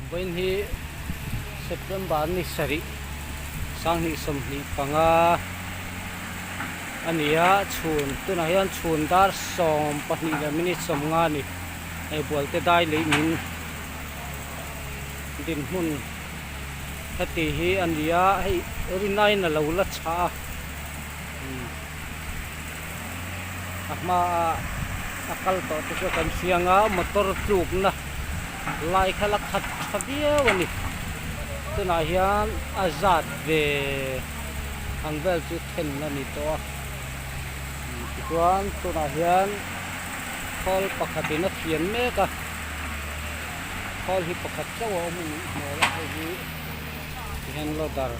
Vawiin hi September ni sarih sanghnih 25 a ni a, chhun tunah hian chhun dar 12 leh minute 50 a ni. Hei Bualte dai leh min dinhmun heti hi a ni a, hei rinaiin a lo la chhah a. A hmaah a kal tawh te chu kan hriang a motor tlukna lai kha la khat tha viau a ni tunah hian a zat ve ang vel chu then a ni tawh a tichuan tunah hian khawl pakhatin a thian mek a khawl hi pakhat chauh a awm a nih hmel a hei hi tihian loader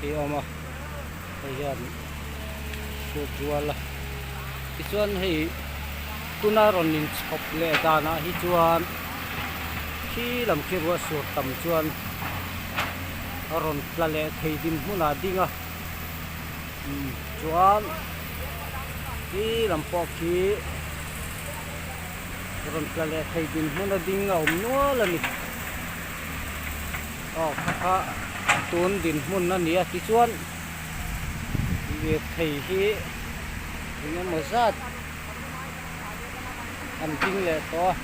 hi a awm a. Hei hian hrut rual a tichuan hei tuna rawn inchhawp leh danah hi chuan khi lam khi ruah sur tam chuan a rawn tla leh thei din hmunah a ding a umm chuan khi lam pawh khi rawn tla leh thei din hmun a ding a awm nual a ni. Aw kha kha tun dinhmun a ni a tichuan lirthei hi eng emaw zat an ding leh tawh a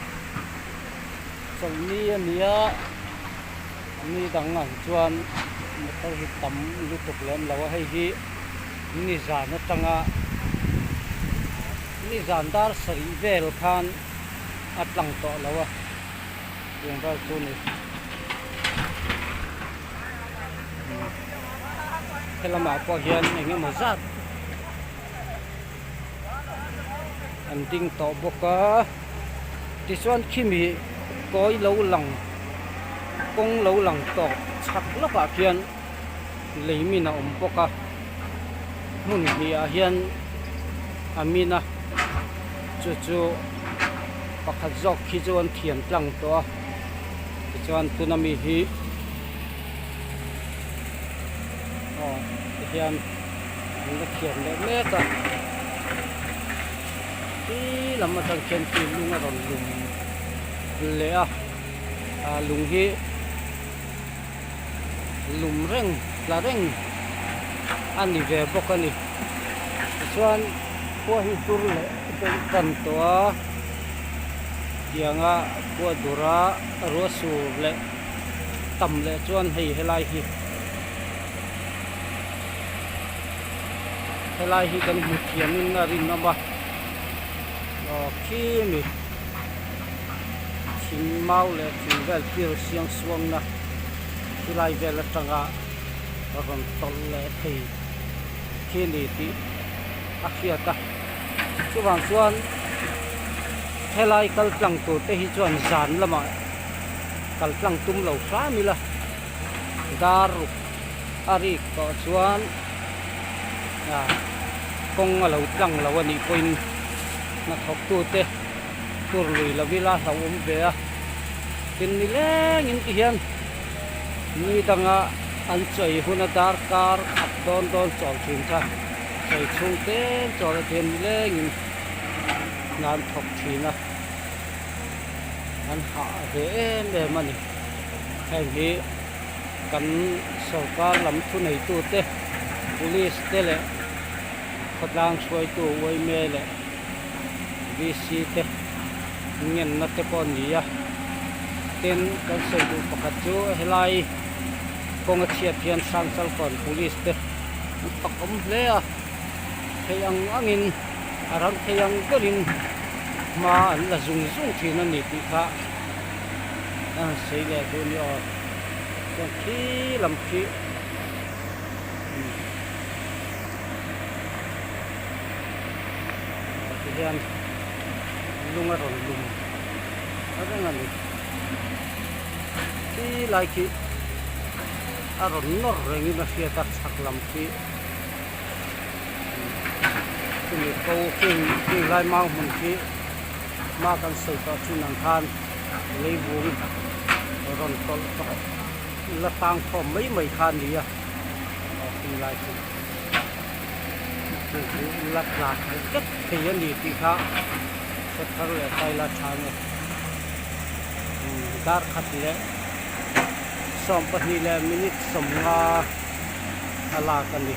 chawlhni a ni a ni dang ang chuan motor hi tam lutuk lem lo a hei hi nizan atanga nizan dar sarih vel khan a tlang tawh lo a. Tiang vel chu ni helamah pawh hian eng emaw zat an ding tawh bawk a tichuan khimi kawi lo lang kawng lo lang tawp chhak lawkah khian lei min a awm bawk a hmun hnih ah hian a min a chu chu pakhat zawk khi chu an thiam tlang tawh a tichuan tuna mi hi aw tihian an la thiam leh mek a ti lam atang khian khi lung a rawn lum leh a ah lung hi lum reng tla reng a ni ve bawk a ni tichuan khua hi dur leh deuh tan tawh a tianga khua dura ruah sur leh tam leh chuan hei helai hi helai hi kan hmu thiamin a rinawm a aw khi mi. Thing mau leh thing vel pir siang suangna khilai vel atanga rawn tawlh leh thei khi ni tih a hriat a. Chuvang chuan helai kal tlang tur te hi chuan zan lamah kal tlang tum lo hram ila dar ruk a rik tawh chuan kawng a lo tlang lo a nih pawhin hnathawktute tur lui lo ila hlauhawm ve a tin ni lengin ti hian ni danga an chawi huna darkar khat dawn dawn chawl thin kha chawi chhung tlem chawl a tihian ni lengin hna an thawk thin a an hah ve em em a ni heng hi kan sorkar lam thuneitute police te leh khawtlang hruaitu uaime leh VC te ngenna te pawh a ni a tin kan sawi duh pakhat chu helai kawnga chhiat hian Hrangchalkawn police te an fak awm hle a thei ang angin a ram thei ang berin hma an la zung zung thin a ni tih kha a han sawi leh duh a ni aw chuan khi lam khi. Ti hian lung a rawn lum a reng a ni khi lai khi a rawn nawr rengin a hriat a chhak lam khi chumi ko king king lai mau hmun khi hma kan sawi tawh thin ang khan leivung rawn tawlh tawh la tang khawm mai mai kha a ni a aw khi lai chu chu chu la tla khalh vek thei a ni tih kha hre thar leh ta ila tha nge umm. Dar khat leh 12 leh minute 50 a lak a ni.